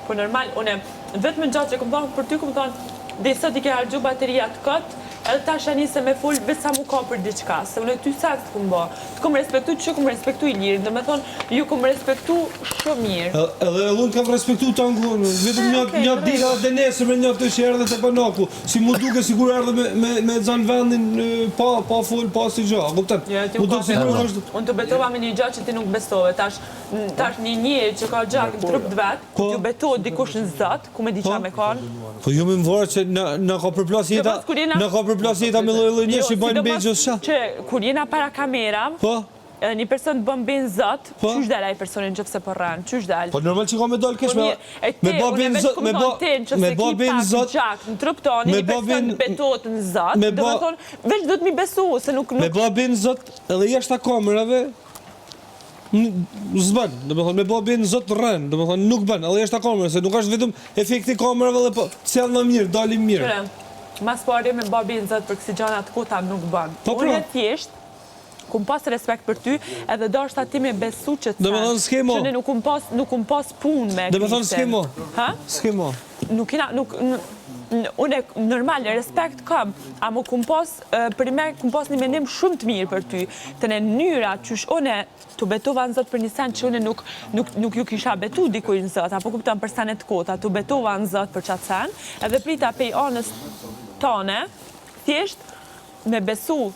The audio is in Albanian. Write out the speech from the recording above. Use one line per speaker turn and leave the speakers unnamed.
Po normal, une, vetëm gjatë që kum thonë për ty kum thonë, deri sot i ke harxhu bateriat kot, edhe tash ja nise me fol veç sa mu ka për diçka, se une ty sen s'të kum bo. Të kum respektu që kum respektu Ilirin, do me thonë, ju kum respektu shumë
mirë. Edhe edhe unë kam respektu të angën, vetëm një
Okej,
një
në
ditë
rregull.
edhe nesër me një të që erdhe te banaku, si mu duke sikur erdhe me me me zanë vendin e, pa pa fol, pa si gjë, a kupton?
Jo, ti
Mu
u
duke
kape.
sikur është
Unë të betova me një gjë që ti nuk besove. Tash, tash një njeri që ka gjak në trup të vet,
Po.
t'ju betohet dikush në Zot, ku me di
Po.
qa me kanë.
Po jo me më varet që na na ka përplas jeta,
Sidomos kur jena
na ka përplas jeta me lloj lloj
Jo,
njerëz që bajnë be
sidomos
gjithçka.
që kur jena para kamera,
Po.
edhe një person të bën be në Zot,
Po.
qysh del ai personi nëse po rren, qysh del?
Po normal që ka me dal keq
Po
me
mirë, e ti,
me ba
unë
be në
veç
Zot,
kum
me ba
thonë ti, nëse
me ba
ki
be në
pak
Zot,
gjak në trup tonë,
me
një
ba
person
be
të betohet në Zot,
me
do
ba
me thonë, veç duhet mi besu, se nuk
me
nuk
ba be në Zot edhe jashtë kamerave S'bën, do me thonë, me ba be në zot rren, do me thonë, nuk bën, edhe jashtë kamerave, se nuk është vetëm efekti i kamerave dhe po, sjell më mirë, dalim mirë.
Qyre, mas pari me ba be në zot për kësi gjana të kota nuk bën.
Po pra.
Unë thjesht, kum pas respekt për ty, edhe dashta ti me besu që të
Do me thonë, s'ke mo.
Që ne nuk kum pas, nuk kum pas punë me
Do me thonë, s'ke
Kristin.
mo.
Ha?
S'ke mo.
Nuk kena, nuk, unë normal, respekt kam, amo kum pas, për me, kum pas një mendim shumë të mirë për ty, të në mënyra qysh une të betova në zot për një sen që une nuk, nuk, nuk ju kisha betu dikuj në zot, apo kupton për senet kota, të betova në zot për qatë sen, edhe prita pej anës tane, thjesht me besu.